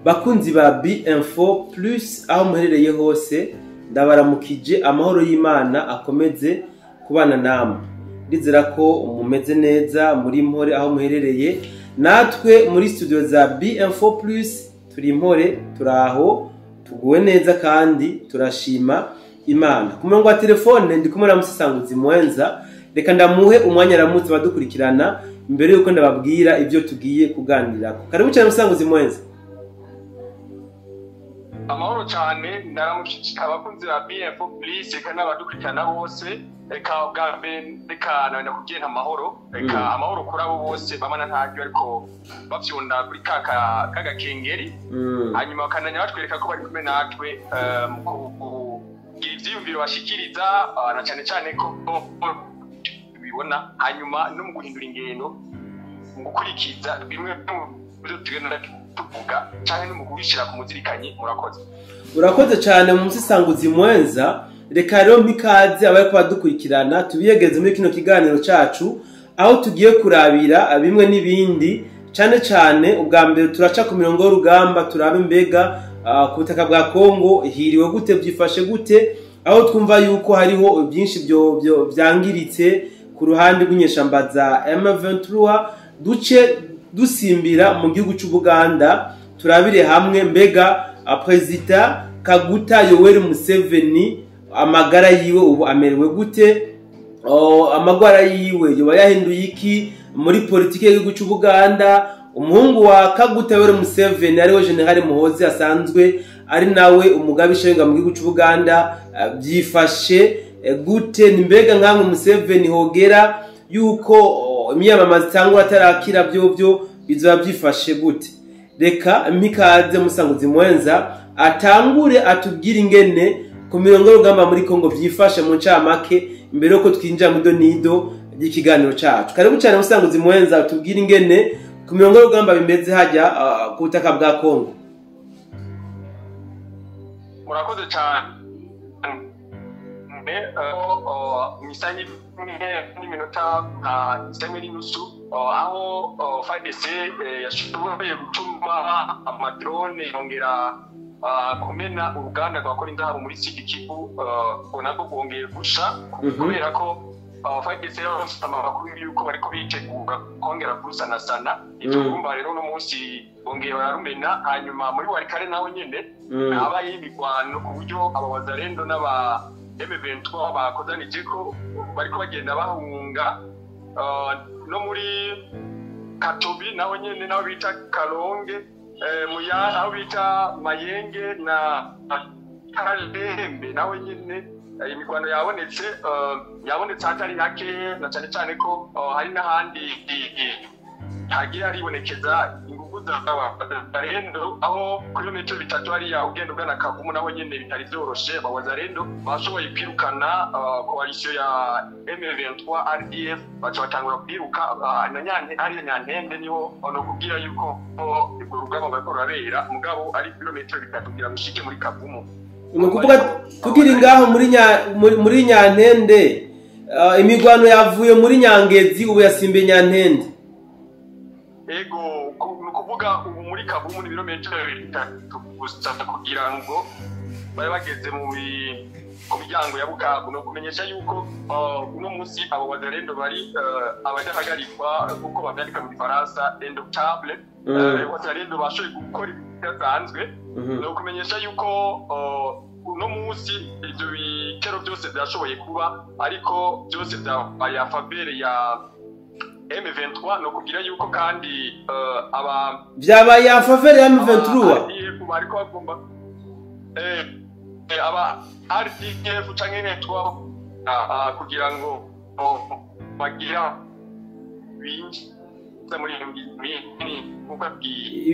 Bakunzi ba B-Info Plus, aho muherereye hose, ndabaramukije. Amahoro y'Imana akomeze kubana namwe. Ndizera ko mumeze neza, muri mpore aho muherereye. Natwe muri studio za B-Info Plus turi impore, turaho, tuguwe neza kandi turashima Imana. Ku murongo wa telefone ndi kumwe na Musesanguzi Mwenza. Reka ndamuhe umwanya aramutse badukurikirana mbere yuko ndababwira ibyo tugiye kuganirako. Karibu cyane, Musesanguzi Mwenza. Amahoro cyane. Ndaramukije abakunzi ba BF Plus, reka n'abadukurikirana bose. Reka bwa mbere reka nawe ndakubwiye amahoro, reka amahoro kuri abo bose bamana ntaryo ariko bafyonda kuri kagakengeri, hanyuma bakananya batwereka ko bari kumwe natwe mu kugira ivyiyumviro bashikiriza, na cyane cyane ko bibona, hanyuma no mu guhindura ingendo, mu gukurikiza bimwe mu byo tugenda tuvuga, canke no mu kubishira ku muzirikanyi. Murakoze. Urakoze cyane mu Musesanguzi Mwenza. Reka rero mpikaze abariko badukurikirana, tubiyegeze muri kino kiganiro cacu, aho tugiye kurabira bimwe n'ibindi. Cane cane ubwa mbere turaca ku mirongo y'urugamba, turabe mbega ku butaka bwa Kongo hiriwe gute, byifashe gute, aho twumva yuko hariho byinshi byo vyangiritse ku ruhande rw'inyeshamba za M23. Duce dusimbira mu gihugu c'Ubuganda, turabire hamwe mbega Perezida Kaguta Yoweri Museveni amagara yiwe ubu amerewe gute, amagara yiwe yoba yahinduye iki muri politiki y'igihugu c'Ubuganda. Umuhungu wa Kaguta Yoweri Museveni, ariwe General Muhozi, asanzwe ari nawe umugabisha w'ingabo mu gihugu c'Ubuganda, byifashe gute? Ni mbega nkamwe Museveni hogera yuko imyamamazo itangwa atarakira, byovyo bizoba byifashe gute? Reka mpikaze Musanguzi Mwenza atangure atubwire ingene ku mirongo y'urugamba muri Kongo byifashe mu ncamake, imbere yuko twinjira mu donido ry'ikiganiro cacu. Karibu cyane, Musanguzi Mwenza, atubwire ingene ku mirongo y'urugamba bimeze hajya ku butaka bwa Kongo. Murakoze cyane. Mw'isaha imwe n'iminota nka isaha imwe n'inusu, aho FARDC yashoboye gutuma amadrone yongera kumena uruganda rwakora inzahabu muri Sud Kivu, nabwo rwongeye gusha, kubera ko FARDC yaronse amakuru yuko bariko bitegura kongera kurusanasana. Ivyo urumva rero uno munsi bongeye bararumena. Hanyuma muri Walikale naho nyene habaye imirwano, ku buryo aba Wazalendo n'aba M23 bakozanije ko bariko bagenda bahunga. No muri Katobi naho nyene, naho bita Kalonge, muya aho bita Mayenge na Kalembe, naho nyene imirwano yabonetse hatari hake, na cane cane ko hari n'ahandi hagiye haribonekeza ingufu z'abazarendo, aho kilometero 3 hariya ugenda ugana Kavumu naho nyene bitari vyoroshe. Abazarendo bashoboye kwirukana coalition ya M23 RDF, baca batangura kwiruka na Nyante, hariya Nyantende niho no kubwira yuko urwo rugamba bariko rurabera, mugabo ari kilometero 3 kugira ngo ushike muri Kavumu. Ni ukuvuga tukiri ngaho muri Nyantende, imigwano yavuye muri Nyangezi, ubu yasimbiye Nyantende. Ego, ni ukuvuga ubu muri Kavumu ni ibirometero 3 gusa kugira ngo babe bageze ku miryango ya Bukavu. Ni ukumenyesha yuko uno munsi abo Wazalendo bari abadahagarikwa, kuko bavyandika mu Gifaransa indomptable. Wazalendo bashoboye gukora ibidasanzwe. Ni ukumenyesha yuko uno munsi ivyo bitero byose byashoboye kuba, ariko byose vyabaye en faveur ya M23. No kugira yuko kandi aba Vyabaye en faveur ya M23? RDF bariko bagomba aba RDF canke M23 kugira ngo bagira binjiza muri nkuko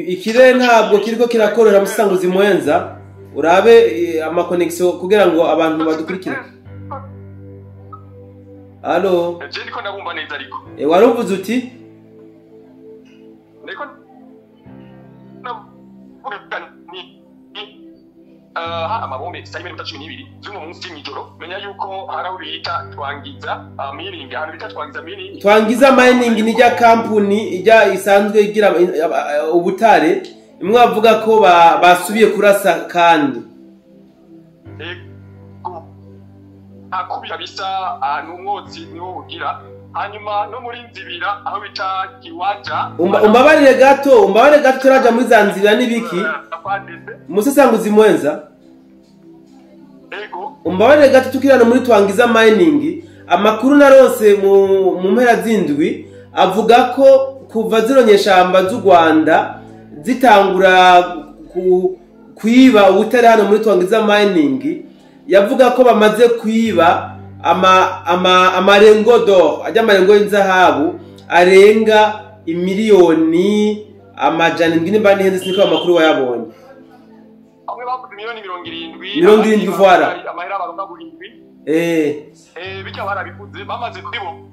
Ikirere ntabwo kiriko kirakorera. Musanguzi Mwenza, urabe amaconnexion kugira ngo abantu badukurikire. Allo? Je ndiko ndabumva neza ariko. Waruvuze uti? Ndiko ndavuga ni amabombe saa 1:12 z'uno munsi mw'ijoro. Menya yuko hari aho bita Twangiza Mining, ahantu bita Twangiza Mining. Twangiza Mining ni rya kampuni ijya isanzwe igira ubutare. Imwe bavuga ko basubiye kurasa kandi. Ego, akubi kabisa, n'umwotsi niwo ugira. Hanyuma no muri Nzibira aho bita Kiwanja. Umbabarire gato, umbabarire gato, turaja muri za Nzibira n'ibiki. Musesanguzi mwenza. Ego. Umbabarire gato, tukirana muri Twangiza Mining, amakuru naronse mu mpera z'indwi avuga ko kuva zino nyeshamba z'u Rwanda zitangura kwiba ubutare hano muri Twangiza Mining, yavuga ko bamaze kwiba amarengo d'or, ajya amarengo y'inzahabu arenga 700,000,000, nimba ntihenze, siniko amakuru wayabonye. Bamwe bavuze 70,000,000. 70, voilà. Amahera baronka buri ndwi. Bityo barabivuze bamaze kubibo.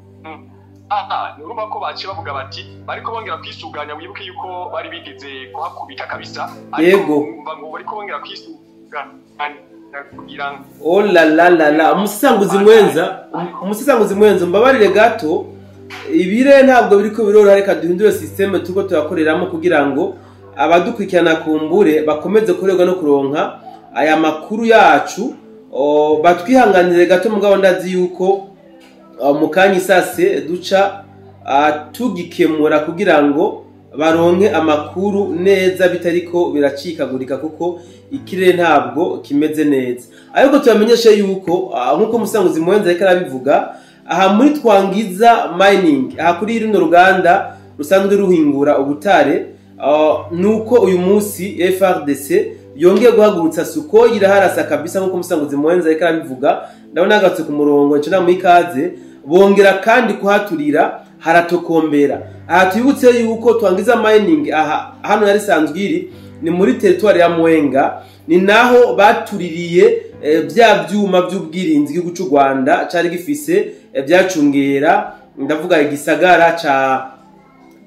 Aha urumva ko baciye bavuga bati bariko bongera kwisuganya. Wibuke yuko bari bigeze kuhakubita kabisa. Ariko ngo bariko bongera kwisuganya kugira ngo Oh la la la la, umusisanguzi mwenza, umusisanguzi mwenza, mbabarire gato, ibire ntabwo biriko biroroha. Reka duhindure système turiko turakoreramo kugira ngo abadukurikirana kumbure bakomeze kurerwa no kuronka aya makuru yacu. Batwihanganire gato, mugabo ndazi yuko mu kanya isase duca tugikemura kugira ngo baronke amakuru neza bitariko biracikagurika, kuko ikirere ntabwo kimeze neza. Ariko tubamenyeshe yuko nk'uko musanguzi mwenza ariko arabivuga, aha muri Twangiza Mining, aha kuri runo ruganda rusanzwe ruhingura ubutare, nuko uyu munsi FARDC yongeye guhagurutsa Sukhoi iraharasa kabisa, nk'uko musanguzi mwenza ariko arabivuga. Ndabona agarutse ku murongo, nca ndamuha ikaze. Bongera kandi kuhaturira, haratokombera. Aha twibutse yuko Twangiza Mining aha hano yari isanzwe iri ni muri territoire ya Mwenga, ni naho batuririye bya byuma by'ubwirinzi igihugu cy'u Rwanda cari gifise, byacungera, ndavuga igisagara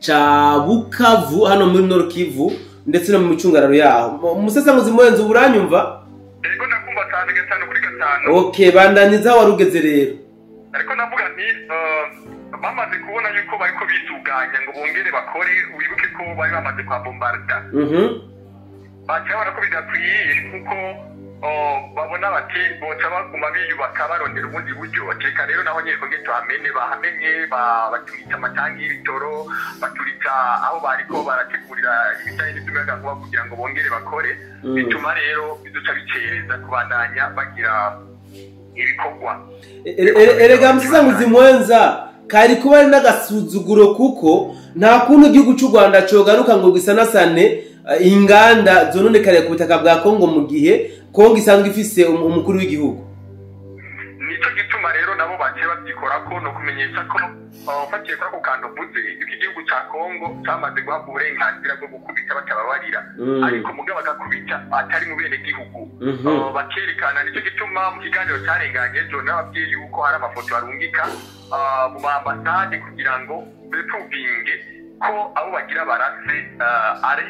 ca Bukavu hano muri Nord Kivu ndetse no mu micungararo yaho. Umusesanguzi mwenzi, uranyumva? Ego, ndakumva cyane gatanu kuri gatanu. Okay, bandaniza aho warugeze rero. Ariko ndavuga nti bamaze kubona yuko bariko bisuganya ngo bongere bakore, wibuke ko bari bamaze kwa bombarda, baca babona ko bidakwiye, kuko babona bati boca baguma biyubaka barondera ubundi buryo. Reka rero naho nyene twongere tuhamene. Bahamenye, baturitsa amatangi y'ibitoro, baturitsa aho bariko barategurira ibijanye n'ivy'umuyagankuba kugira ngo bongere bakore. Bituma rero biduca bicereza kubandanya bagira ibikorwa. Erega musesanguzi mwenza, kari kuba ari n'agasuzuguro, kuko nta kuntu igihugu cy'u Rwanda cogaruka ngo gisanasane inganda zononekariye ku butaka bwa Kongo mu gihe Kongo isanzwe ifise umukuru w'igihugu. Nico gituma rero nabo baciye babyikorako. No kumenyesha ko ufatiye kuri ako kantu uvuze yuko igihugu ca Kongo camaze guhabwa uburenganzira bwo gukubita batababarira, ariko mugabo bagakubita atari mu bene gihugu. Bakerekana. Nicyo gituma mu kiganiro carenganye ejo nababwiye yuko hari amafoto barungika mu ma ambasade kugira ngo bepuvinge ko abo bagira barase ari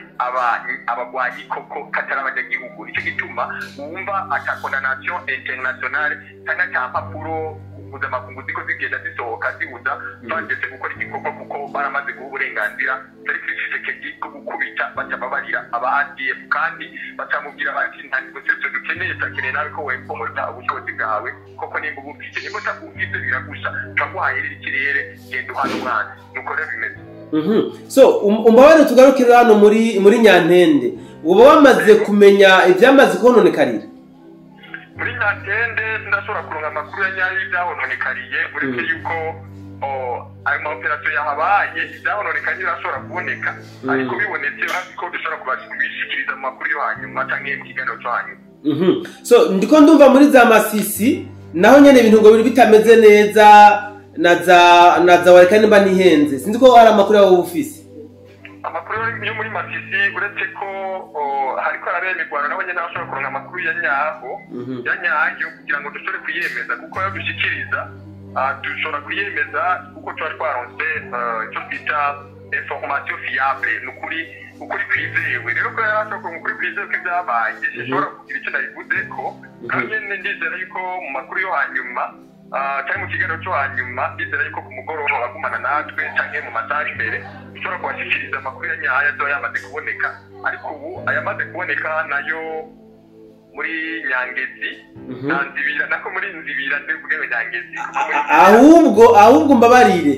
abagwanyi koko, katari abanyagihugu. Nicyo gituma wumva ata condamnation internationale cyangwa ata mpapuro mpuzamakungu ziko zigenda zisohoka zibuza bandetse gukora igikorwa, kuko baramaze guha uburenganzira Felix Tshisekedi bwo gukubita batababarira aba ADF, kandi bacamubwira bati nta négociation dukeneye, turakeneye nawe ko wempoza ubushobozi bwawe koko nimba ubufise. Nimba utabufise biragusha, turaguhaye rero ikirere, genda uhana umwana. Nuko rero bimeze. So umbabarire, tugarukire hano muri Nyantende, uba wamaze kumenya ivyamaze kononekarira? Muri Nyantende ndashobora kuronka amakuru ya nyayo y'ibyahononekariye, uretse yuko ayo ma opérations yahabaye, ibyahononekariye birashobora kuboneka. Ariko bibonetse hafi ko dushobora kubishikiriza mu makuru yo hanyuma canke mu kiganiro cyo hanyuma. So ndiko ndumva muri za Masisi naho nyene ibintu ngo biri bitameze neza, na za Wareka nimba nihenze, sinzi ko hari amakuru yawe ufise. Amakuru yo muri Masisi, uretse ko hariko harabera imirwano, nabo nyene bashobora kuronka amakuru ya nyaho, ya nyayo, kugira ngo dushobore kuyemeza, kuko ayo dushikiriza dushobora kuyemeza kuko tuba twaronse icyo twita information fiable, ni ukuri, ukuri kwizewe. Rero ko yari ashobora kuronka ukuri kwizewe ko ibyabaye, sinshobora kugira icyo nabivuze ko. Kandi nyene ndizera yuko mu makuru yo hanyuma Cyangwa mu kiganiro cyo hanyuma, ndizera yuko ku mugoroba bagumana natwe, cyangwa mu masaha ari imbere ushobora kubashyikiriza amakuru ya nyayo azoba yamaze kuboneka. Ariko ubu ayamaze kuboneka nayo muri Nyangezi na Nzibira, nako muri Nzibira, ndivuge ngo Nyangezi kuko muri Ahubwo mbabarire.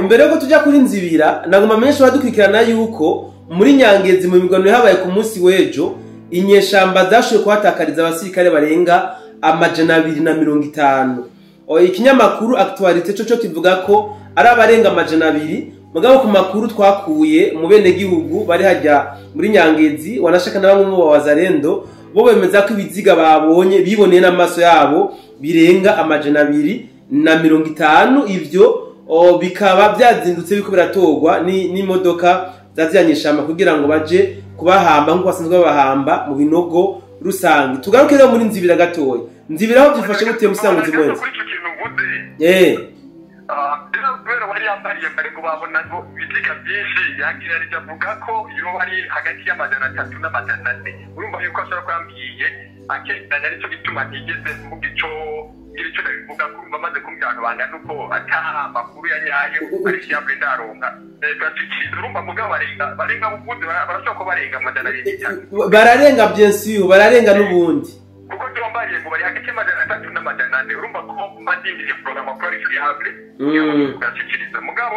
Imbere yuko tujya kuri Nzibira, nagomba menshi badukurikirana yuko muri Nyangezi, mu mirwano yahabaye ku munsi w'ejo, inyeshamba zashoboye kuhatakariza abasirikare barenga 250. Ikinyamakuru Actualité co kivuga ko ari abarenga 200, mugabo ku makuru twakuye mu benegihugu bari hajya muri Nyangezi, wanashaka na bamwe mu bawazarendo, bo bemeza ko ibiziga babonye, biboneye n'amaso yabo, birenga 250. Ivyo bikaba byazindutse biriko biratorwa n'imodoka za kugira ngo baje kubahamba nk'uko basanzwe babahamba mu binogo rusange. Tugaruke rero muri Nzibira gatoya. Nzibira aho byifashe gute, musanguzi mwenzi? Kuri icyo kintu uvuze, rero kubera wari yambariye mbere ngo babona ngo ibiziga byinshi, yagereranyije avuga ko yoba ari hagati y'300 na 400. Urumva yuko ashobora kuba yambwiye akegeranya, aricyo gituma ntigeze mvuga ico ngira ico ndabivuga. Kurumva amaze kumbwira abantu bangana uko, ata amakuru ya nyayo ari fiable ndaronka gashikiriza. Urumva mugabo barenga buvuze, barashobora kuba barenga 200 cyane. Bararenga, bien sûr, bararenga n'ubundi. Kuko tumbariye ngo bari hagati y'300 na 400, urumva ko mba ndindiriye kuronka amakuru ari fiable kugashyikiriza. Mugabo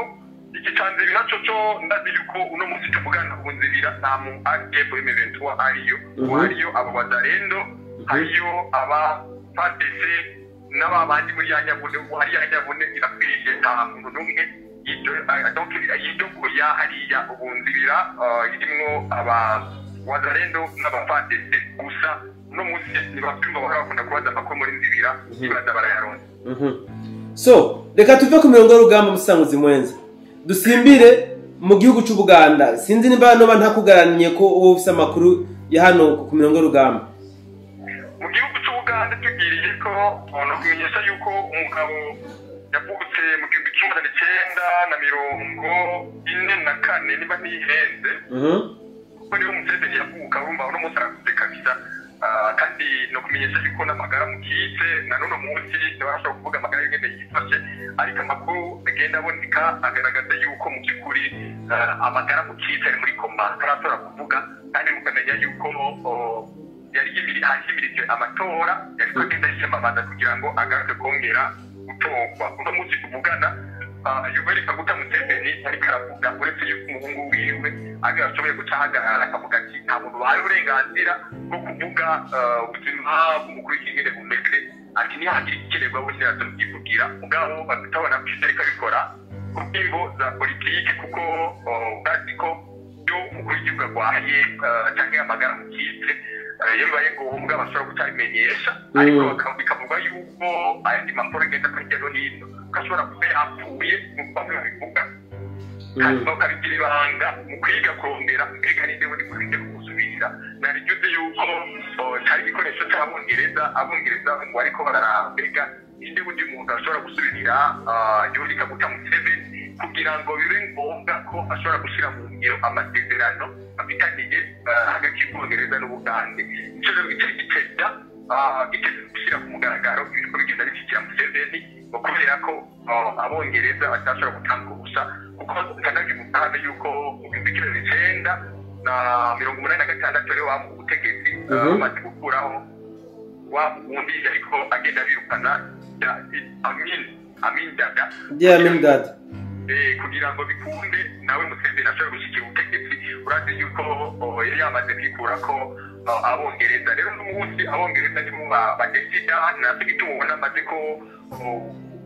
iki ca Nzibira co ndazi yuko uno munsi tuvugana ubu Nzibira nta mu ADF M23 ariyo. Ubu hariyo abo Bazarendo, hariyo aba FARDC n'aba bandi muri ya Nyabune. Ubu hariya Nyabune irakwiye, nta muntu n'umwe donc yidogoya hariya. Ubu Nzibira irimwo aba Wazarendo n'aba FARDC gusa. Uno munsi nibabyumva bahora bakunda kubaza amakuru muri Nzibira, ibaza barayaronse. So reka tuve ku mirongo y'urugamba, musanguzi mwenza, dusimbire mu gihugu c'Ubuganda. Sinzi nimba noba ntakugaraniye ko wowe ufise amakuru ya hano ku mirongo y'urugamba. Mu gihugu c'Ubuganda tugiriye ko no kumenyesha yuko umugabo yavutse mu 1944, niba ntihenze, kuko niwe Museveni yavuka. Urumva uno munsi arakuze kabisa. Kandi no kumenyesha yuko n'amagara mukitse na n'uno munsi ntibashobora kuvuga amagara y'ingene yifashe, ariko amakuru agenda aboneka agaragaza yuko mu by'ukuri amagara mukitse ari muri koma, atarashobora kuvuga. Kandi mukamenya yuko yari himirije amatora, yari ko agenda yiyamamaza kugira ngo agaruke kongera gutorwa. Uno munsi tuvugana, Yoweri Kaguta Museveni ariko aravuga, uretse yuko umuhungu wiwe ari ashoboye guca ahagarara akavuga ati nta muntu bahaye uburenganzira bwo kuvuga ubuzima bw'umukuru w'igihugu bumeze, ati nihagira igikenerwa bose yazobyivugira. Mugabo batabona ko ivyo ariko abikora ku bw'imvo za politike, kuko urazi ko iyo umukuru w'igihugu arwaye canke amagara mukitse, iyo bibaye ngombwa bashobora kutabimenyesha. Ariko bikavugwa yuko ayandi makuru agenda hirya no hino ko ashobora kuba yapfuye, nk'uko bamwe babivuga, hanyuma bakabigira ibanga mu kwiga kurondera mbega ninde bundi muntu kumusubirira. Nari uzi yuko cari igikoresho c'Abongereza. Abongereza ngo ariko bararaba mbega ninde wundi muntu ashobora gusubirira Yoweri Kaguta Museveni, kugira ngo bibe ngombwa ko ashobora gushyira mu ngiro amasezerano afitaniye hagati y'Ubwongereza n'Ubugande. Ico rero gice giteza giteze gushyira ku mugaragaro ibiriko bigenda bishyikira Museveni, ngo kubera ko Abongereza batashobora gutanga ubusa, kuko ndanabivuga hano yuko mu 1986 ariwe wamuha ubutegetsi, bamaze gukuraho wa wundi ariko agenda birukana, Amin Dada. Idi Amin Dada. Kugira ngo bikunde nawe Museveni ashobore gushyikira ubutegetsi. Urazi yuko yari yamaze kwikura ko Abongereza. Rero n'umunsi Abongereza nibo badesida, nacyo gituma ubona amaze ko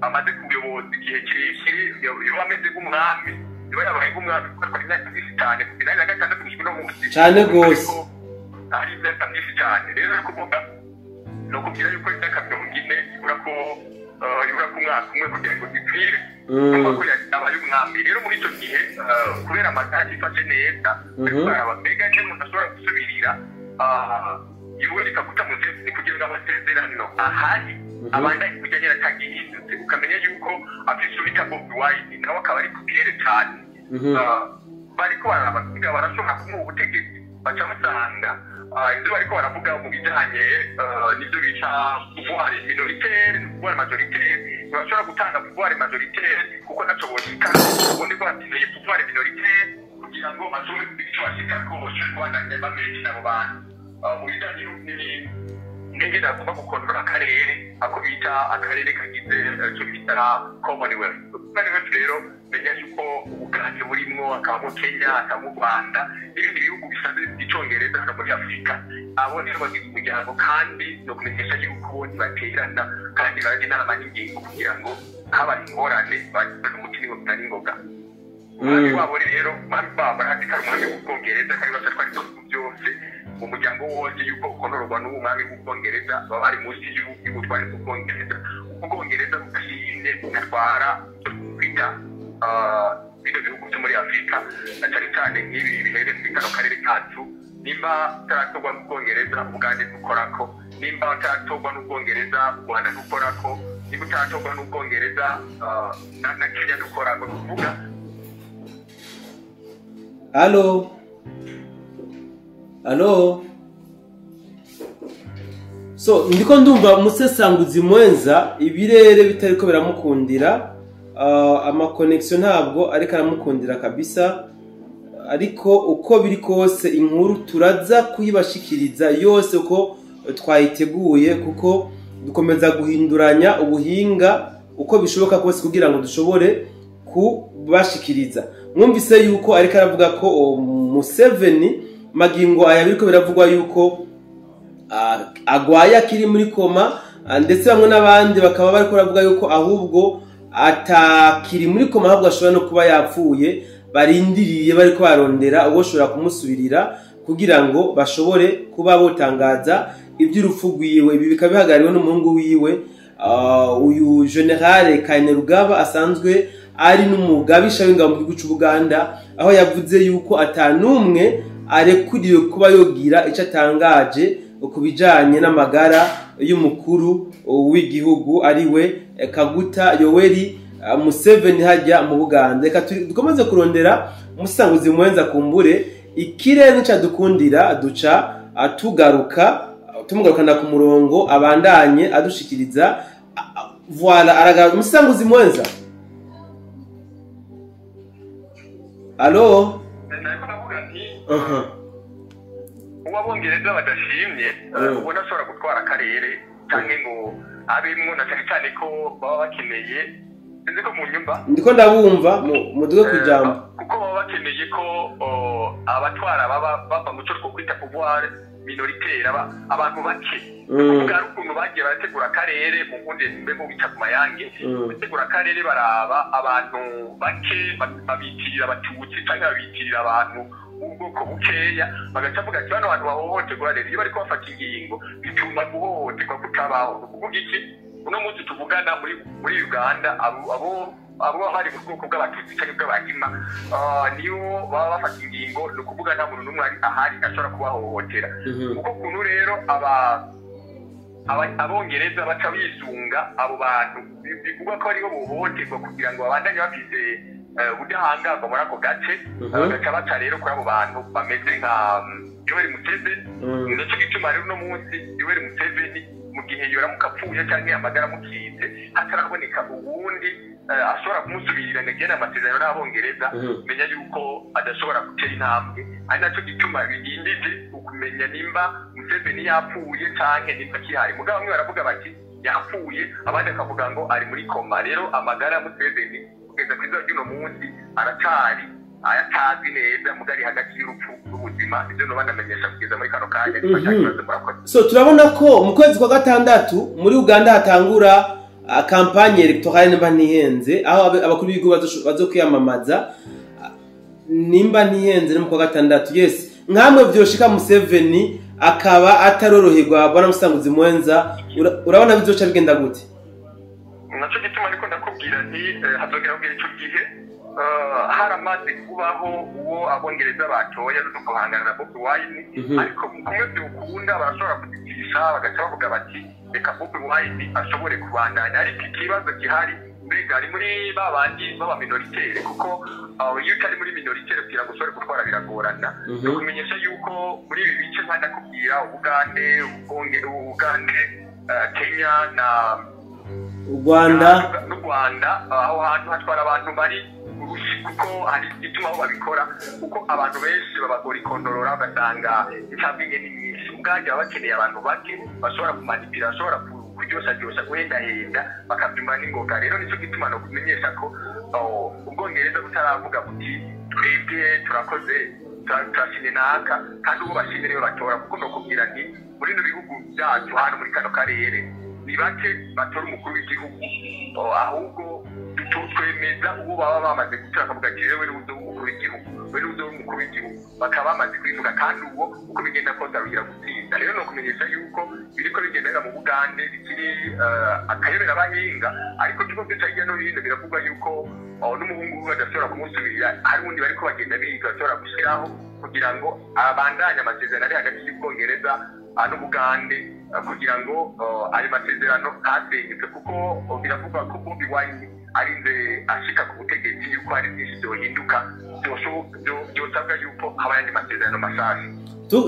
amaze ku buyobozi igihe kirekire, yoba ameze nk'umwami, yoba yabaye nk'umwami kuko atwara imyaka myinshi cyane, kuva 86 gushika uno munsi. Cane gose. Ari imyaka myinshi cyane. Rero ni ukuvuga, ni ukubwira yuko imyaka 40 ibura ku mwaka umwe kugira ngo ikwire. Urumva ko yabaye umwami. Rero muri icyo gihe, kubera amagara yifashe neza, baraba mbega icyo umuntu ashobora gusubirira Yoweri Kaguta Museveni kugira ngo amasezerano ahari abandanye kujya nyine atagihindutse. Ukamenya yuko afise uwita Bobi Wine, nawe akaba ari ku kirere cyane. Bariko bararaba mbega barashobora kumuha ubutegetsi. Baca basanga ibyo bariko baravuga mu bijanye n'ibyo bita pouvoir minoritaire, pouvoir majoritaire. Ntibashobora gutanga pouvoir majoritaire kuko ntaco boshikako. Ubundi ko bakeneye pouvoir minoritaire kugira ngo bashobore kugira ico bashikako, bashobore kubandanya bamenya abo bantu mu bijanye n'ingene bagomba gukontorora akarere, ako bita akarere kagize icyo bita Commonwealth. Commonwealth rero, menya yuko Ubugande burimwo, hakabamo Kenya, hakabamo u Rwanda n'ibindi bihugu bisanzwe by'Icongereza hano muri Afurika. Abo rero bagize umuryango, kandi ni ukumenyesha yuko bo ntibaterana, kandi barajya inama n'ingingo kugira ngo habaye ingorane bagire umuti n'ingoga n'ingoga. Umwami wabo rero, umwami wabo arazi ko ari umwami w'Ubwongereza, kandi batwara ibihugu byose mu muryango wose yuko ukontororwa n'uwo mwami w'Ubwongereza. Baba bari munsi y'ubutware bw'Ubwongereza. Ubwongereza bwashimye bugatwara icyo twita bino bihugu byo muri Afurika, na cyane cyane nk'ibi biherereye muri kano karere kacu. Nimba utaratorwa n'Ubwongereza, Ubugande ntukorako. Nimba utaratorwa n'Ubwongereza, u Rwanda ntukorako. Nimba utaratorwa n'Ubwongereza, na Kenya ntukorako. Ni ukuvuga Allo, allo. So ndiko ndumva umusesanguzi mwenza ibirere bitariko biramukundira, ama connexion ntabwo ariko aramukundira kabisa. Ariko uko biri kose, inkuru turaza kuyibashikiriza yose uko twayiteguye, kuko dukomeza guhinduranya ubuhinga uko bishoboka kose kugira ngo dushobore kubashikiriza. Mwumvise yuko ariko aravuga ko Museveni magingo aya biriko biravugwa yuko agwaye, akiri muri coma, ndetse bamwe n'abandi bakaba bariko baravuga yuko ahubwo atakiri muri coma, ahubwo ashobora no kuba yapfuye. Barindiriye, bariko barondera uwo ushobora kumusubirira kugira ngo bashobore kuba botangaza iby'urupfu rwiwe. Ibi bikaba bihagarariwe n'umuhungu wiwe, uyu General Kainerugaba, asanzwe ari n'umugabisha w'ingabo mu gihugu c'Ubuganda, aho yavuze yuko atanumwe arekuriwe kuba yogira ico atangaje ku bijanye n'amagara y'umukuru w'igihugu, ariwe Kaguta Yoweri Museveni hajya mu Buganda. Reka dukomeze kurondera umusanguzi mwenza, kumbure ikirere nicadukundira duca tugaruka tumugarukana ku murongo, abandanye adushikiriza. Voilà, aragaruka umusanguzi mwenza. Allo. Nariko ndavuga nti uwo Abongereza badashimye, ubona ashobora gutwara akarere cyangwa ngo abemwo, na cyane cyane ko baba bakeneye, sinzi ko mu nyumba. Ndiko ndabumva, muduge ku ijambo. Kuko baba bakeneye ko abatwara baba bava mu cyo twokwita pouvoir minoritaire, abantu bake. Kuvuga hari ukuntu bagiye barategura akarere mu nkunde mbe mu bica ku mayange, bategura akarere baraba abantu bake, babitirira Abatutsi cyangwa babitirira abantu b'ubwoko bukeya, bagaca bavuga ati bano bantu bahohoterwa. Rero iyo bariko bafata ingingo, bituma guhohoterwa kutabaho. Ni ukuvuga iki? Uno munsi tuvugana, muri Uganda, abo bari mu bwoko bw'Abatutsi cyangwa bw'Abahima, niyo baba bafata ingingo, ni ukuvuga nta muntu n'umwe ari ahari ashobora kubahohotera. Kuko kuntu rero Abongereza baca bisunga abo bantu bivugwa ko aribo bohohoterwa kugira ngo babandanye bafise ubudahangarwa muri ako gace, bagaca baca rero kuri abo bantu bameze nka Yoweri Museveni. Nicyo gituma rero uno munsi Yoweri Museveni, mu gihe yoramuka apfuye cyangwa amagara amukinze, hataraboneka uwundi ashobora kumusubirira ngo agirane amasezerano n'Abongereza, menya yuko adashobora gutera intambwe. Ari nacyo gituma bidindije ukumenya nimba Museveni yapfuye canke nimba akihari. Mugabo bamwe baravuga bati yapfuye, abandi bakavuga ngo ari muri coma. Rero amagara ya Museveni kugeza ku izuba ry'uno munsi aracari ayatazi neza, mugari hagati y'urupfu n'ubuzima. Ibyo noba ndamenyesha kugeza muri kano kanya. Niba nta kibazo, murakoze. So turabona ko mu kwezi kwa gatandatu muri Uganda hatangura campagne électorale, nimba ntihenze, aho abakuru b'ibihugu bazokwiyamamaza. Nimba ntihenze ni mu kwa gatandatu, yes. Nkamwe vyoshika Museveni akaba ataroroherwa, bwana musanguzi mwenza, urabona bizoca bigenda gute? Nacyo gituma ariko ndakubwira nti hazogera kugira ico gihe haramaze kubaho uwo Abongereza batoye no guhangana na Bobi Wine. Ariko kumwe byukunda barashobora kuzicisha, bagaca bavuga bati reka Bobi Wine ashobore kubandanya. Ariko ikibazo gihari, Mbega ari muri ba bandi baba minoritaire, kuko iyo utari muri minoritaire kugira ngo ushobore gutwara biragorana. Kumenyesha yuko muri ibi bice nka ndakubwira Ubugande, Ubugande, Kenya na Rwanda n'u Rwanda, aho hantu hatwara abantu bari urushi, kuko hari igituma aho babikora, kuko abantu benshi babagora ikondorora, ugasanga incabwenge ni nyinshi. Ubwanjye baba bakeneye abantu bake bashobora kumanipira, bashobora kuryoshya, guhendahenda, bakabyumva n'ingoga. Rero nicyo gituma no kumenyesha ko Ubwongereza butaravuga buti twebwe turakoze, turashimye naka, kandi uwo bashimye niwe batora. Kuko no kubwira nti muri bino bihugu byacu hano muri kano karere ni bake batora umukuru w'igihugu, ahubwo twemeza uwo baba bamaze gutora, akavuga ati wewe ni umukuru w'igihugu, wewe ni umukuru w'igihugu, bakaba bamaze kubivuga, kandi uwo uko bigenda kose aruhira gutsinda. Rero no kumenyesha yuko biriko bigendera mu Bugande bikiri akayobera abahinga, ariko tuko duca hirya no hino biravugwa yuko n'umuhungu we badashobora kumusubirira, hari uwundi bariko bagenda biga bashobora gushyiraho kugira ngo abandanye amasezerano ari hagati y'Ubwongereza n'Ubugande, kugira ngo ayo masezerano ntasenyuke, kuko biravugwa ko Bobi Wine arinze ashika ku butegetsi yuko hari byinshi byohinduka, byosabwa yuko haba ayandi masezerano mashasha.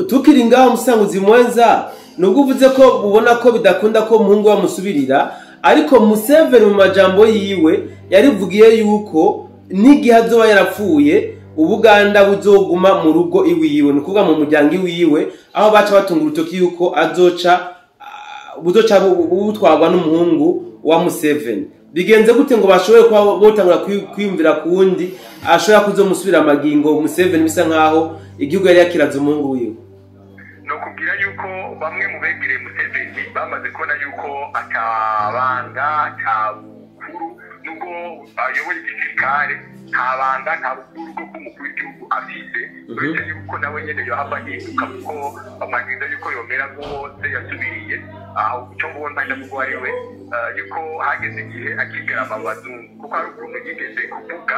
Tukiri ngaho musanguzi mwenza, nubwo uvuze ko ubona ko bidakunda ko umuhungu bamusubirira, ariko Museveni mu majambo yiwe yarivugiye yuko n'igihe azoba yarapfuye Ubuganda buzoguma mu rugo iwiwe, ni ukuvuga mu muryango iwiwe, aho baca batunga urutoki yuko azoca buzoca butwarwa n'umuhungu wa Museveni. Bigenze gute ngo bashobore kuba botangura kwiyumvira ku wundi ashobora kuzomusubira amagingo Museveni, bisa nkaho igihugu yari yakiraze umuhungu wiwe? No kubwira yuko bamwe mu begereye Museveni bamaze kubona yuko atabanga, atabukuru, nubwo ayoboye igisirikare, nta banga, nta bukuru bwo k'umukuru w'igihugu afise, uretse yuko nawe nyene yohava ahinduka, kuko amabwiriza yuko yomera nk'uwose yasubiriye aho icyo mbona ndavuga ari we, yuko hageze igihe akigarama mu bazungu, kuko hari ukuntu yigeze kuvuga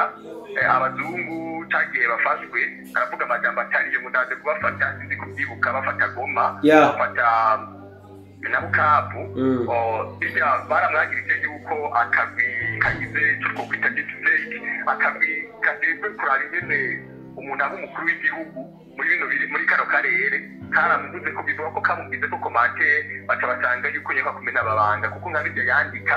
abazungu cagihe bafashwe, aravuga amajambo atariyo, ngo ndaze kubafata, sinzi kubyibuka, bafata Goma, bafata na Bukavu, baramwagirije yuko akagwi kagize icyo twokwita deep state, akagwi kajejwe kuraba ingene umuntu aba umukuru w'igihugu muri bino biri muri kano karere, karamuvuze ko bivuga ko kamugize ko komante, baca basanga yuko nyaka kumena ababanga, kuko nka bijya yandika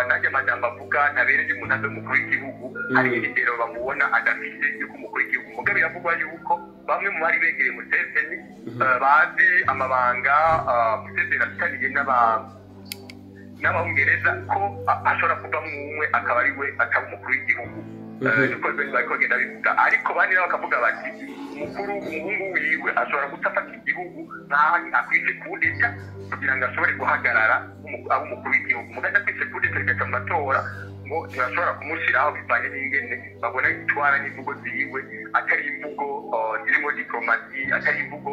nanjye amajambo avuga ntabereye umuntu abe umukuru w'igihugu, hari indero bamubona adafise yuko umukuru w'igihugu. Mugabo biravugwa yuko bamwe mu bari begereye Museveni bazi amabanga Museveni afitaniye n'abongereza, ko ashobora kuvamwo umwe akaba ari we akaba umukuru w'igihugu. Niko bariko bagenda bivuga, ariko bandi nabo bakavuga bati umukuru umuhungu wiwe ashobora gutafata igihugu nkaho akwise kudeta kugira ngo ashobore guhagarara abe umukuru w'igihugu. Mugabo akwise kudeta bigaca mu matora, ngo ntibashobora kumushyiraho bivanye n'ingene babona itwara n'imvugo ziwe, atari imvugo zirimo diplomasi, atari imvugo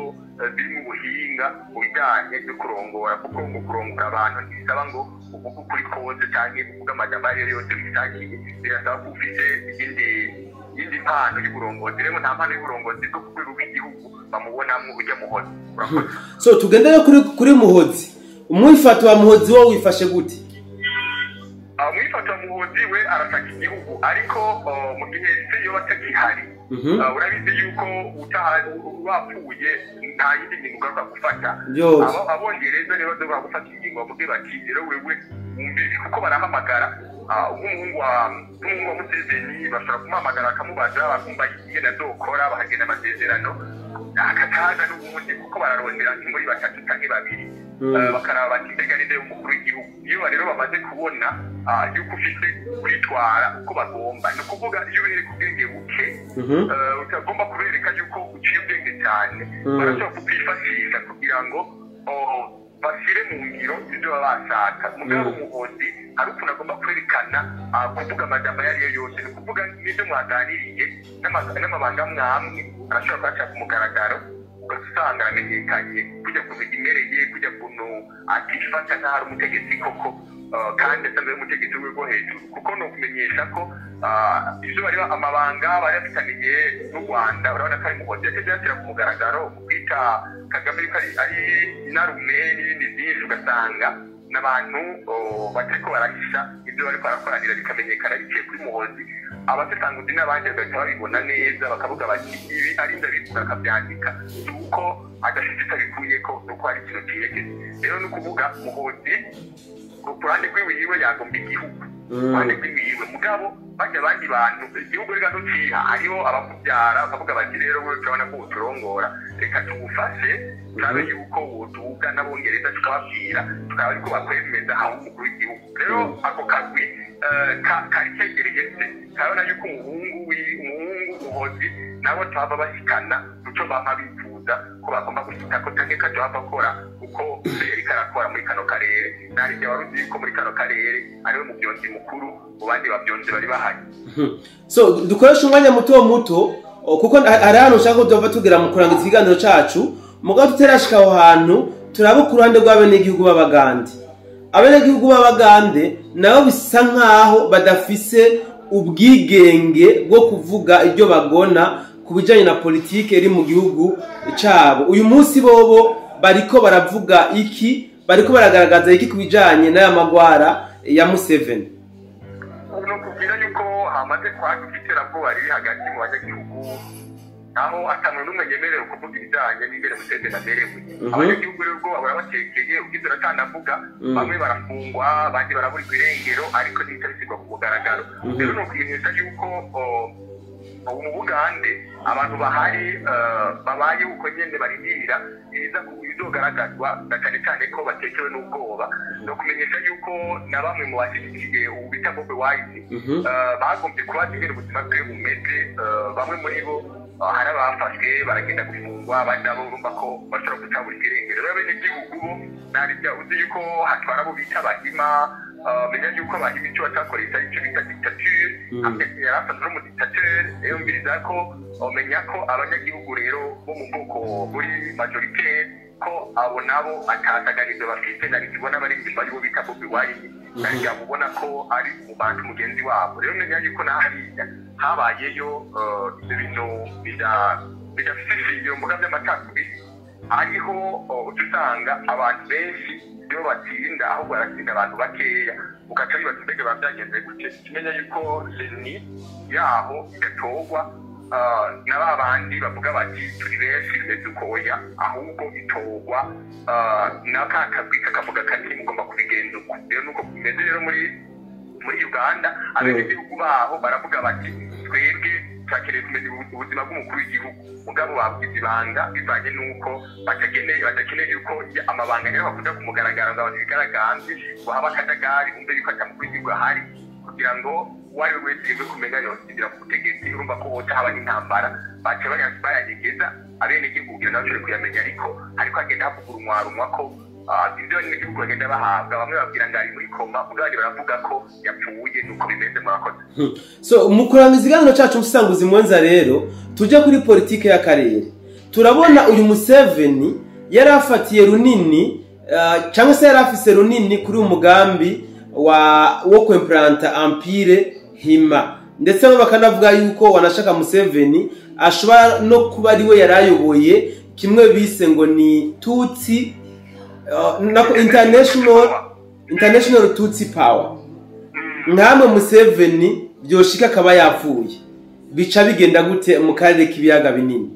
zirimo ubuhinga mu bijyanye no kurongora, kuko ngo kurongora abantu ntibisaba ngo uvuge ukuri kose canke uvuge amajambo ayo yose wishakiye, birasaba ko ufise iyindi mpano y'uburongozi. Rero nta mpano y'uburongozi bwo ku rwego rw'igihugu bamubonamwo urya Muhozi. So tugendere kuri Muhozi. Umwifato wa Muhozi wo wifashe gute? Umwifato wa Muhozi we arashaka igihugu, ariko mu gihe se yoba atakihari, urabizi yuko utahari wapfuye nta yindi ngingo ugaruka gufata. Abongereza rero bazoba gufata ingingo bavuge bati rero wewe wumvire, kuko barahamagara nk'umuhungu wa Museveni, bashobora kumuhamagara bakamubaza, bakumva ingene azokora, bakagenda amasezerano akataza n'ubundi, kuko bararondera nki muri batatu canke babiri, bakaraba bati mbega ninde umukuru w'igihugu. Iyo rero bamaze kubona yuko ufise kwitwara uko bagomba, ni ukuvuga iyo ubereka ubwenge buke, utagomba kubereka yuko uciye ubwenge cyane, barashobora kukwifashisha kugira ngo bashyire mu ngiro ibyo baba bashaka. Mugabo Muhozi hari ukuntu agomba kwerekana kuvuga amajambo ayo ariyo yose, ni ukuvuga n'ibyo mwaganiriye n'amabanga mwamwe arashobora kuyashyira ku mugaragaro, ugasanga aramenyekanye kujya kuntu imereye, kujya kuntu atifata nk'aho ari umutegetsi koko, kandi asanzwe ari umutegetsi w'urwo hejuru. Kuko ni ukumenyesha ko ibyo bari amabanga bari bafitaniye n'u Rwanda, urabona ko ari Muhozi yagiye yashyira ku mugaragaro mu kwita Kagame yuko ari inarume n'ibindi byinshi, ugasanga n'abantu batariko barahisha Ibyo bariko barakoranira bikamenyekana biciye kuri Muhozi, abasesanguzi n'abandi bagahita babibona neza, bakavuga bati ibi arinda bivuga akabyandika si uko adafite icyo abikuyeko, ni uko hari ikintu cyerekeye. Rero ni ukuvuga Muhozi ku ruhande rw'iwiwe yagomba igihugu, ruhande rw'iwiwe, mugabo bajya abandi bantu igihugu reka ntuciha. Hariho abakubyara bakavuga bati rero wowe turabona ko uturongora, reka tugufashe turabe yuko woduga n'abongereza tukababwira tukaba ariko bakwemeza aho umukuru w'igihugu. Rero ako kagwi kari kegereye se karabona yuko umuhungu Muhozi nabo tuhava bashikana muco bampa bifuza ko bagomba gushika ko canke kaco hava akora uko yariko arakora muri kano karere. Narije wari uzi yuko muri kano karere ariwe muvyonzi mukuru mu bandi bavyonzi bari bahari. So dukoresha umwanya muto muto kuko hari ahantu ushaka ko tuva tugera mu kurangiza ikiganiro cacu, mugabo tuterashika aho hantu turaba ku ruhande rw'abenegihugu b'Abagande. Abenegihugu b'Abagande nabo bisa nkaho badafise ubwigenge bwo kuvuga ibyo bagona ku bijanye na politike iri mu gihugu cabo. Uyu munsi bobo bariko baravuga iki, bariko baragaragaza iki ku bijanye n'aya magwara ya Museveni? Ni ukubwira yuko hamaze kwaduka iterabwoba riri hagati mu banyagihugu, aho ata muntu n'umwe yemerewe kuvuga ibijanye n'ingene Museveni amerewe. Abanyagihugu rero ubwoba burabatekeye, ubwiza uratanavuga, bamwe barafungwa, abandi baraburirwa irengero, ariko ntibihita bishyirwa ku mugaragaro. Rero ni ukumenyesha yuko ubu mu Bugande abantu bahari babaye uko nyene barindira ibizogaragazwa, na cane cane ko batekewe n'ubwoba. Ni ukumenyesha yuko na bamwe mu bashyigikiye ubu bita Bobi Wine bagombye kubaza ingene ubuzima bwiwe bumeze. Bamwe muri bo hari abafashwe baragenda gufungwa, abandi nabo urumva ko bashobora guca buri irengero. Rero abenegihugu bo narirya uzi yuko hatwara abo bita Abahima. Menya yuko Abahima icyo batakoresha icyo bita dictature, yari asanzwe ari umudictateur. Rero mbiriza ko umenya ko abanyagihugu rero bo mu bwoko buri majoritaire ko abo nabo atasaganizo bafite, nari tubona bari inyuma y'uwo bita Bobi Wine, nari ubona ko ari mu bantu mugenzi wabo. Rero menya yuko na hariya habayeyo ibyo bintu bidafite ishingiro mbuga by'amacakubiri, hariho uca usanga abantu benshi iyo batsinda ahubwo baratsinda abantu bakeya, ugaca wibaza mbega biba byagenze gute. Tumenya yuko CENI yaho idatorwa na ba bandi bavuga bati turi benshi bimeze uko, oya, ahubwo itorwa na ka kagwi kakavuga kati mugomba kubigenza uko. Rero nuko bimeze rero muri Uganda, abenegihugu baho baravuga bati twebwe turakeneye kumenya ubuzima bw'umukuru w'igihugu, mugabo babwize ibanga bivanye n'uko badakeneye yuko amabanga rero bakunda kumugaragara ngo abantu bigaragambye ngo habe akajagari, bumve yuko ata mukuru w'igihugu ahari, kugira ngo uwo ari we wese yumve kumenya yosibira ku butegetsi. Urumva ko hoca haba n'intambara, baca bayanyegeza abenegihugu kugira ngo bashobore kuyamenya. Ariko hariko hagenda havugurumwarumwa ko ibyo abenegihugu bagenda bahabwa, bamwe babwira ngo ari muri koma, mugabo abandi baravuga ko yapfuye. Nuko bimeze, murakoze. So mu kurangiza ikiganiro cacu, musanguzi mwenza, rero tujye kuri politike y'akarere. Turabona uyu Museveni yari afatiye runini cyangwa se yari afise runini kuri uyu mugambi wo kwimplanta empire Hima, ndetse bamwe bakanavuga yuko wanashaka Museveni ashobora no kuba ari we yari ayoboye kimwe bise ngo ni Tutsi nako international Tutsi power. Nkamwe Museveni byoshika akaba yapfuye, bica bigenda gute mu karere k'ibiyaga binini?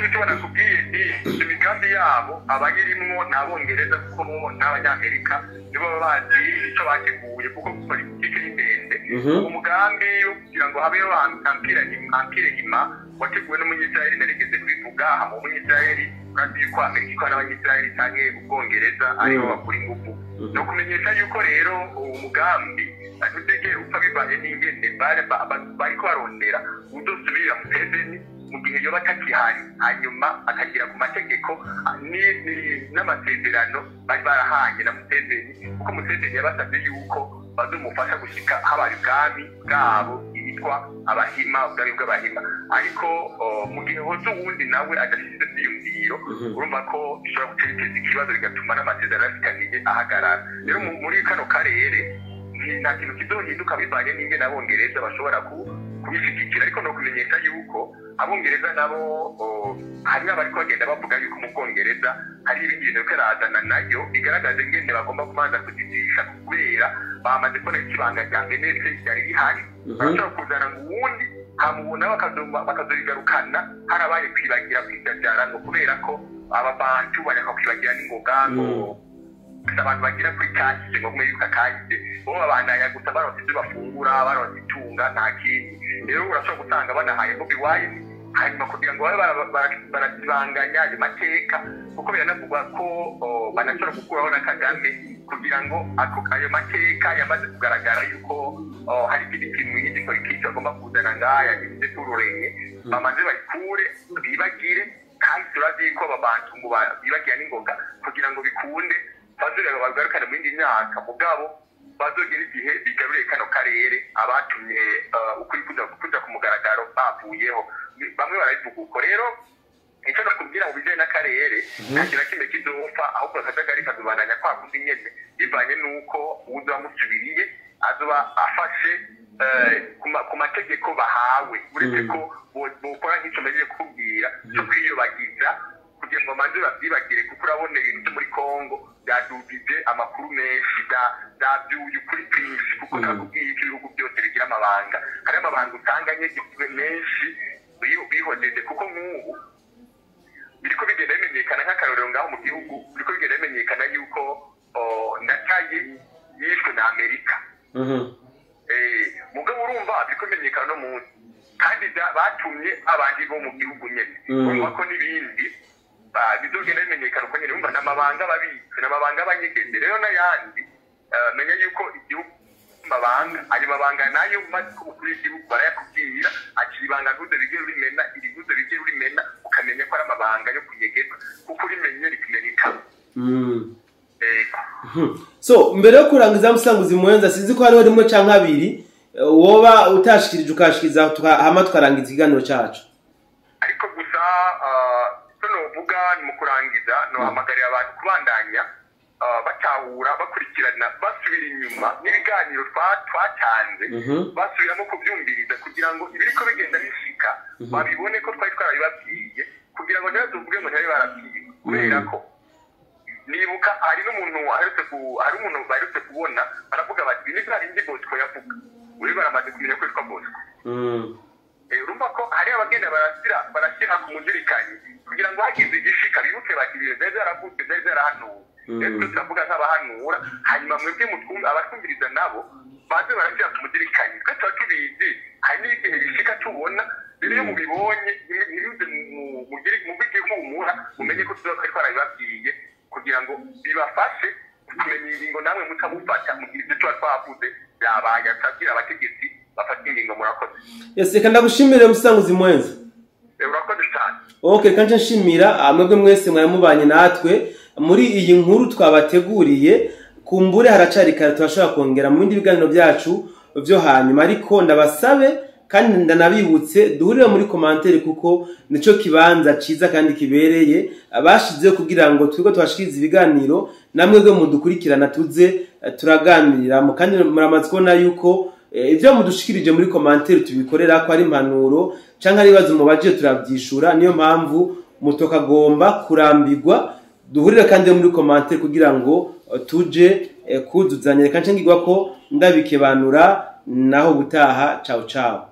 Icyo banakubwiye ni imigambi yabo abayirimwo ni Abongereza, kuko bo n'Abanyamerika nibo baba bazi icyo bateguye, kuko politiki ni ndende. Uwo mugambi wo kugira ngo habeho empire Hima wateguwe n'Umunyisiraheli, narigeze kubivuga. Hama Umunyisiraheli, urazi yuko Amerika ikora n'Abanyisiraheli canke Ubwongereza, aribo bakura ingufu. Ni ukumenyesha yuko rero uwo mugambi ntuzigera upfa bivanye n'ingene bariko barondera uzosubirira Museveni mu gihe yoba atakihari, hanyuma akagira ku mategeko n'amasezerano bari barahanye na Museveni, kuko Museveni yabasabye yuko bazomufasha gushika habaye ubwami bwabo yitwa Abahima, ubwami bw'Abahima. Ariko mu gihe hoza uwundi nawe adafite ivyo vyiyumviro, urumva ko bishobora gutera iteza ikibazo, bigatuma n'amasezerano afitaniye ahagarara. Rero muri kano karere nta kintu kizohinduka bivanye n'ingene Abongereza bashobora Kubishigikira, ariko no kumenyesha yuko Abongereza nabo hari abariko bagenda bavuga yuko mu Bwongereza hari ibindi bintu biriko birazana nayo bigaragaza ingene bagomba kubanza kujijisha, kubera bamaze kubona ko ibanga rya menetse ryari rihari. Barashobora kuzana ngo uwundi hamubona bakazorigarukana, harabaye kwibagira kwijajara, ngo kubera ko aba bantu banyaka kwibagira n'ingoga, ngo abantu bagira kuri kahise, ngo mwibuka kahise, bo babandanya gusa baronse ibyo bafungura, baronse itunga, nta kindi. Rero urashobora gusanga banahaye Bobi Wine hanyuma kugira ngo babe barazibanganya ayo mateka, kuko biranavugwa ko banashobora gukuraho na Kagame kugira ngo ayo mateka yamaze kugaragara yuko hari ikindi kintu, iyindi politiki bagomba kuzana ngaya ize tururenye, bamaze bayikure bibagire. Kandi turazi ko aba bantu ngo bibagira n'ingoga kugira ngo bikunde bazongera bagarukane mu yindi myaka, mugabo bazogera igihe bigaruriye kano karere abatumye ukuri kuja ku mugaragaro bavuyeho. Bamwe barabivuga uko. Rero icyo nakubwira mu bijyanye n'akarere, nta kintu na kimwe kizopfa, ahubwo akajagari kazobandanya kwa kundi nyene, bivanye n'uko uwuzoba amusubiriye azoba afashe ku mategeko bahawe, uretse ko bokora nk'ico mpejeje kukubwira cyo kwiyobagiza kugira ngo bamanze bavyibagire, kuko urabona ibintu vyo muri Kongo byadugije amakuru menshi, byavyuye ukuri kwinshi, kuko nakubwiye ko ibihugu byose bigira amabanga. Hariho amabanga usanga nyegejwe menshi bihojeje, kuko nk'ubu biriko bigenda bimenyekana, nk'akarorero ngaho mu gihugu biriko bigenda bimenyekana yuko Ndataye yishwe na Amerika. Mugabo urumva biriko bimenyekana no munsi, kandi batumye abandi bo mu gihugu nyene. Urumva ko n'ibindi bizogenda bimenyekana uko nyene. Urumva n'amabanga babitse, n'amabanga abanyegeje. Rero n'ayandi, menya yuko igihugu amabanga, ayo mabanga nayo umaze kuba umukuru w'igihugu barayakubwira, ati ibanga ntuze bigere urimena, iri ntuze bigere urimena, ukamenya ko ari amabanga yo kunyegeza, kuko urimenye rikimenyeka. Ego. So mbere yo kurangiza, musanguzi mwenza, sinzi ko hariho rimwe canke abiri woba utashikirije ukashikiriza, hama tukarangiza ikiganiro cacu. Ariko gusa icyo novuga ni mu kurangiza, nohamagarira abantu kubandanya batahura, bakurikirana, basubira inyuma n'ibiganiro twatanze, basubiramo kubyumviriza kugira ngo ibiriko bigenda bishika babibone ko twari twarabibabwiye, kugira ngo ntibazovuge ngo ntibari barabwiwe. Kubera ko nibuka hari n'umuntu aherutse hari umuntu baherutse kubona baravuga bati ni bya bindi Bosco yavuga, uri baramaze kumenya ko yitwa Bosco. Urumva ko hari abagenda barashyira ku muzirikanyi kugira ngo hagize igishika bibuke bati ibintu byari byaravuzwe, byari byarahanuwe. Rero twe turavuga nk'abahanura, hanyuma mwebwe abatwumviriza nabo baze barashyira ku muzirikanyi. Twe tuba tubizi, hari n'igihe bishika tubona. Rero iyo mubibonye ntibize mubige ihumura, mumenye ko tuba twari twarabibabwiye kugira ngo bibafashe kumenya ingingo namwe mutamufata mu gihe ibyo tuba twavuze byabaye. Atabwira abategetsi bafata ingingo. Murakoze. Yes, reka ndagushimire, musanguzi mwenza. Urakoze cyane. Okay, reka nce nshimira mwebwe mwese mwari mubanye natwe muri iyi nkuru twabateguriye. Kumbure haracari kare, turashobora kongera mu bindi biganiro byacu byo hanyuma, ariko ndabasabe kandi ndanabibutse duhurire muri commentaire, kuko nico kibanza ciza kandi kibereye abashizeho kugira ngo twebwe tubashikirize ibiganiro, namwe bwe mudukurikirana tuze turaganiriramo. Kandi muramaze kubona yuko ivyo mudushikirije muri commentaire tubikorera, ko ari impanuro canke ari ibibazo mubajije turavyishura. Niyo mpamvu mutokagomba kurambirwa, duhurire kandi muri commentaire kugira ngo tuje kuzuzanya. Reka nce ngirwa ko ndabikebanura, naho gutaha. Ciao ciao.